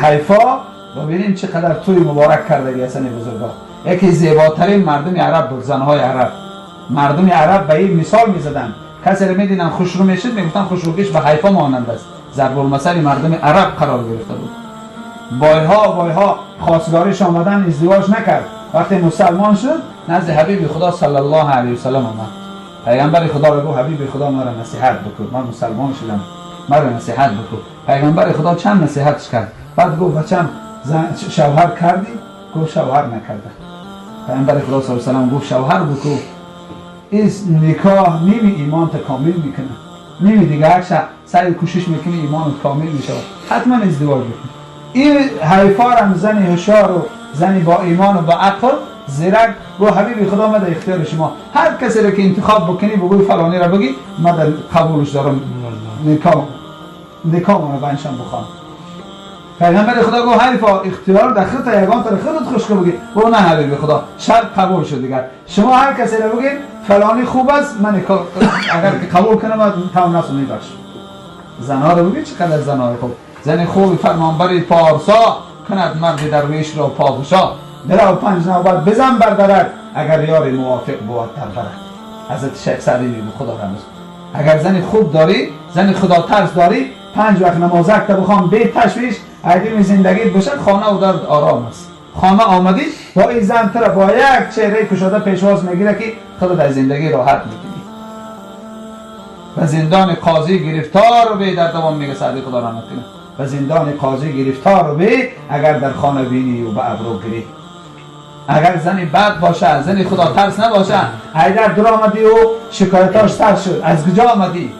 حیفا ببینیم چقدر توی مبارک کردگی هستن بزرگا. یکی زیباترین مردم عرب بود، زنهای عرب. مردم عرب به این مثال میزدن، کسی رو میدیدن خوشرو میشد میگفتن خوشرویش به حیفا مانند است. ضرب المثل مردم عرب قرار گرفته بود. بایها خواستگاریش آمدن، ازدواج نکرد. وقتی مسلمان شد نزد حبیب خدا صلی الله علیه و سلم آمد. پیغمبر خدا رو گفت حبیب خدا مرا نصیحت بکن، من مسلمان شدم، مرا نصیحت بکن. پیغمبر خدا چند نصیحتش کرد. بعد گفت بچم شوهر کردی؟ گفت شوهر نکرده. پیغمبر خدا صلی الله علیه و سلم گفت شوهر بکن، این نکاح نیمی ایمان تا کامل میکنه، نیمی دیگه هر سعی کوشش میکنه ایمان کامل میشه، حتما ازدواج بکن. این حیفا هم زنی هوشیار و زنی با ایمان و با عقل زیرک گفت حبیب خدا من در اختیار شما، هر کسی رو که انتخاب بکنی بگوی فلانی را بگی من در قبولش دارم، نکاح منو بنشم بخوام. پیغمبر خدا گفت حیفا اختیار در خودت، یگان تا خودت خوش که بگی. گفت نه حبیب خدا، شرط قبول شد دیگر، شما هر کسی رو بگید فلانی خوب است من اگر که قبول کنم تمام نفسم میبخشم. زنها رو بگید چقدر زنهای خوب، زن خوب فرمانبر پارسا کند مرد درویش را پادشاه، درا پنج نوبت بزن بر درک اگر یار موافق بود در برک. حضرت شیخ سعدی میگه خدا رحمت، اگر زن خوب داری، زن خدا ترس داری، پنج وقت نمازک تا بخوام بی تشویش ایدیم زندگیت باشد، خانه و درد آرام است. خانه آمدی با این زن تر با یک چهره کشاده پیشواز میگیره که خدا در زندگی راحت میکنی. و زندان قاضی گرفتار و بی در دوام میگه سعدی خدا رحمت کنه، و زندان قاضی گرفتار و بی اگر در خانه بینی و به ابرو گری. اگر زنی بد باشه، زنی خدا ترس نباشه، اگر در آمدی و شکایتاش سر شد، از کجا آمدی؟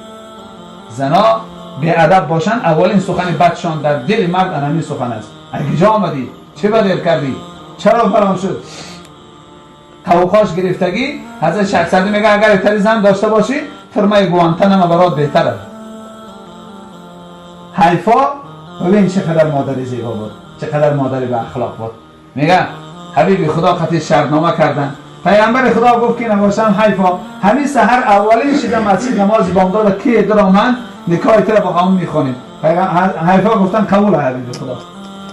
زنا بی ادب باشن، اولین سخن بدشان در دل مرد انمی سخن است. از کجا آمدی؟ چه بدل کردی؟ چرا فلان شد؟ توقاش گرفتگی. حضرت شیخ سعدی میگه اگر تری زن داشته باشی ترمه گوانتنم برات بهتره. حیفا ببین چقدر مادر زیبا بود، چقدر مادر به اخلاق بود. میگه حبیب خدا قطعی شرطنامه کردن. پیامبر خدا گفت که نباشم حیفا همین سحر اولین شده مسجد نماز بامداد که در آمد نکاح تر با هم میخوانیم. حیفا گفتن قبول حبیب خدا.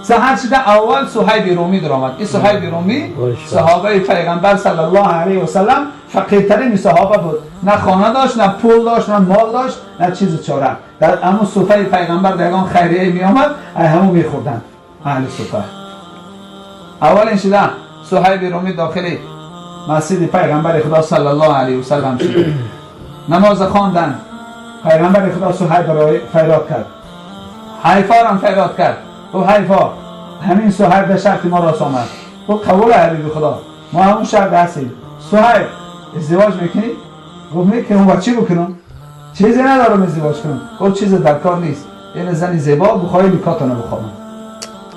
سحر شده اول صهیب رومی در آمد. این صهیب رومی صحابه پیغمبر صلی الله علیه و سلم فقیرترین صحابه بود، نه خانه داشت، نه پول داشت، نه مال داشت، نه چیز چاره. در همون صفه پیغمبر در یگان خیریه می آمد همون میخوردن اهل صفه. اولین شده صهیب رومی داخل مسجد پیغمبر خدا صلی الله علیه و سلم شد، نماز خواندن. پیغمبر خدا صهیب را فریاد کرد، حیفا را فریاد کرد. او حیفا همین صهیب در شرط ما راست آمد. او قبول حبیب خدا، ما همون شرط هستیم. صهیب ازدواج میکنی؟ گفت میکنم. با چی بکنم؟ چیزی ندارم ازدواج کنم. گفت چیز در کار نیست، این زن زیبا بخواهی نکاتانو بخوام.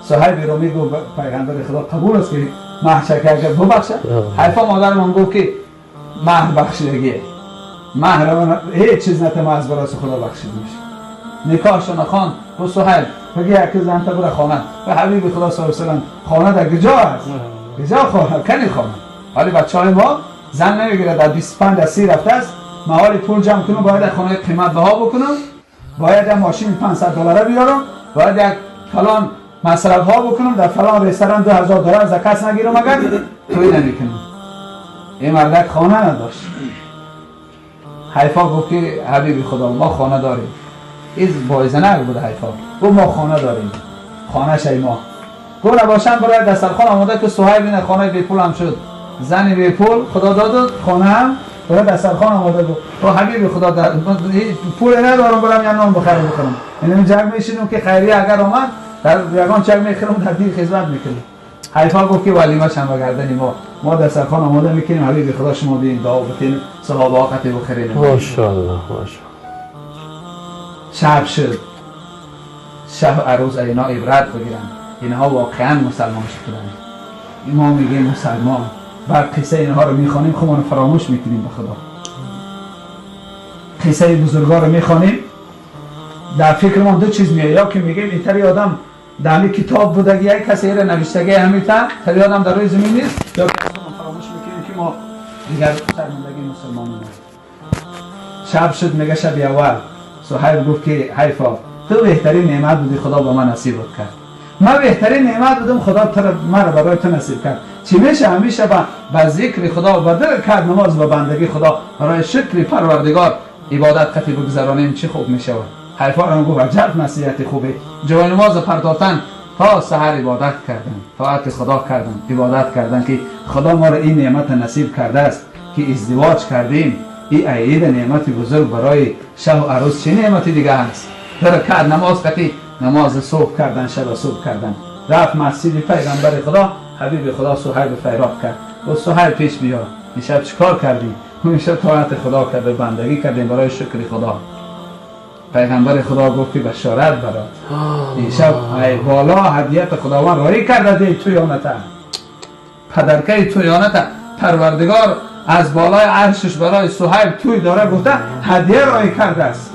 صهیب رومی گفت پیغمبر خدا قبول است که مهر شکر ببخشه. حیفا مادرمان گفت که مهر بخشیدگیه، مهر هیچ چیز نتمه از براس خدا بخشیده میشه. نکاحشان خواند. گفت صهیب بگی یک زن تا بره خانه. و حبیب خدا صلی الله علیه و سلم خانه در کجا است؟ کجا خانه؟ کنی خانه. حالی بچه های ما زن نمیگیره، در 25 30 رفته است. ما حالی پول جمع کنم باید خانه قیمت بها بکنم، باید ماشین 500 دلار بیارم، باید یک فلان مصرف ها بکنم، در فلان رستوران 2000 دلار از کس نگیرم اگر توی نمیکنم. این مردک خانه نداشت. حیفا گفت که حبیب خدا ما خانه داریم. این بایزنک بود حیفا. گفت ما خانه داریم، خانه شای ما. گفت نباشم برای دسترخوان آماده که صهیب این خانه بی پول هم شد، زن بی پول خدا داد خانه هم برای دسترخوان آماده بود. گفت حبیب خدا در پول ندارم برم یه نان بخرم بخورم. یعنی جنگ میشینم که خیریه اگر آمد در یگان چک میخرم در دین خدمت میکنم. حیفا گفت که ولیمه شم بگردنی ما دسترخوان آماده میکنیم، حبیب خدا شما بیاین دعا بکنین صحابه ها قطعی بخرین. ماشاءالله ماشاءالله. شب شد، شب عروس اینا عبرت بگیرن، اینها واقعا مسلمان شدن. ما میگیم مسلمان، بعد قصه اینها رو میخوانیم خودمون فراموش میکنیم به خدا. قصه بزرگا رو میخوانیم در فکر ما دو چیز میاد، یا که میگیم این تری آدم در همین کتاب بودگی یک کسی را نوشتگی همین تری آدم در روی زمین نیست، یا که فراموش میکنیم که ما دیگر شرمندگی مسلمان ما. شب شد، میگه شب اول صهیب گفت که حیفا تو بهترین نعمت بودی خدا به من نصیبت کرد. من بهترین نعمت بودم، خدا مرا برای تو نصیب کرد. چی میشه همیشه با ذکر خدا و با دل کرد نماز و بندگی خدا برای شکر پروردگار عبادت قطعی بگذرانیم، چی خوب میشه. حیفا را گفت عجب نصیحت خوبه. جای نماز پرداختن تا سحر عبادت کردن، طاعت خدا کردن، عبادت کردن که خدا ما را این نعمت نصیب کرده است که ازدواج کردیم. این عید نعمت بزرگ برای شه و عروس چه نعمت دیگه هست. در کرد نماز قطعی نماز صبح کردن، شب صبح کردن. رفت مسجد پیغمبر خدا، حبیب خدا صهیب فریاد کرد، گفت صهیب پیش بیا، این شب چیکار کردی؟ این شب طاعت خدا کرده، بندگی کردیم برای شکر خدا. پیغمبر خدا گفت که بشارت برات، این شب ای بالا هدیت خداوند رایی کرده دی تویانته، پدرکه تویانته. پروردگار از بالای عرشش برای صهیب توی داره گفته هدیه رایی کرده است.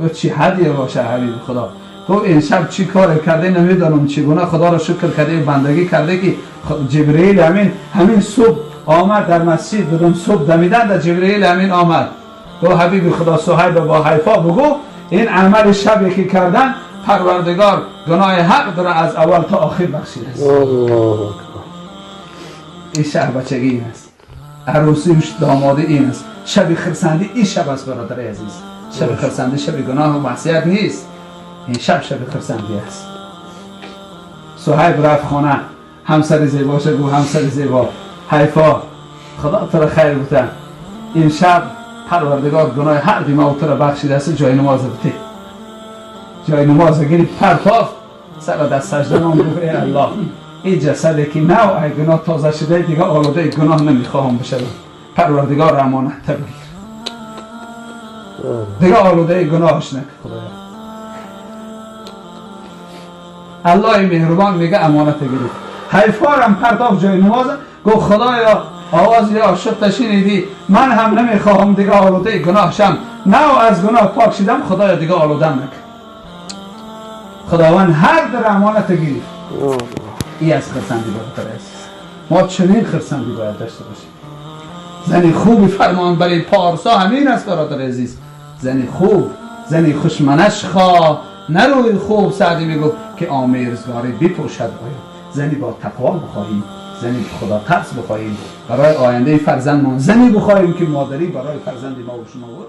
گفت چی هدیه باشه حبیب خدا؟ گفت این شب چی کار کرده نمیدانم، چگونه خدا را شکر کرده، بندگی کرده که جبرئیل همین صبح آمد در مسجد بودم، صبح دمیدن در جبرئیل امین آمد. گفت حبیب خدا صهیب با حیفا بگو این عمل شبی که کردن پروردگار گناه حق داره از اول تا آخر بخشیده است. الله اکبر. این شب بچگی این است، عروسی و دامادی این است، شب خرسندی این شب است برادر عزیز. شب خرسندی شب گناه و معصیت نیست، این شب شب خرسندی است. صهیب رفت خانه، همسر زیباش گفت همسر زیبا حیفا خدا تو را خیر بده، این شب پروردگار گناه هر دی ما تو را بخشیده است. جای نماز بده، جای نماز گرفت پرتافت سر دست سجده نام گفت ای الله این جسدی که نو ای گناه تازه شده دیگه آلوده گناه نمیخواهم بشود، پروردگار امانت بگیر، دیگه آلوده گناهش نکن خدایا. الله مهربان میگه امانت گرفت. حیفا را پرتافت جای نماز گفت خدایا آواز یا عاشق شنیدی، من هم نمیخواهم دیگه آلوده گناه شم، نه از گناه پاک شدم، خدایا دیگه آلوده نکن. خداوند هر در امانت گرفت. ای از خرسندی برادر عزیز، ما چنین خرسندی باید داشته باشیم. زنی خوبی فرمان برای پارسا همین است برادر عزیز. زنی خوب، زنی خوشمنش خواه نروی خوب. سعدی میگفت که آمیرزگاری بپوشد باید. زنی با تقوا بخواهیم، زنی خدا ترس بخواهیم برای آینده فرزندمان، زنی بخواهیم که مادری برای فرزند ما و شما بود.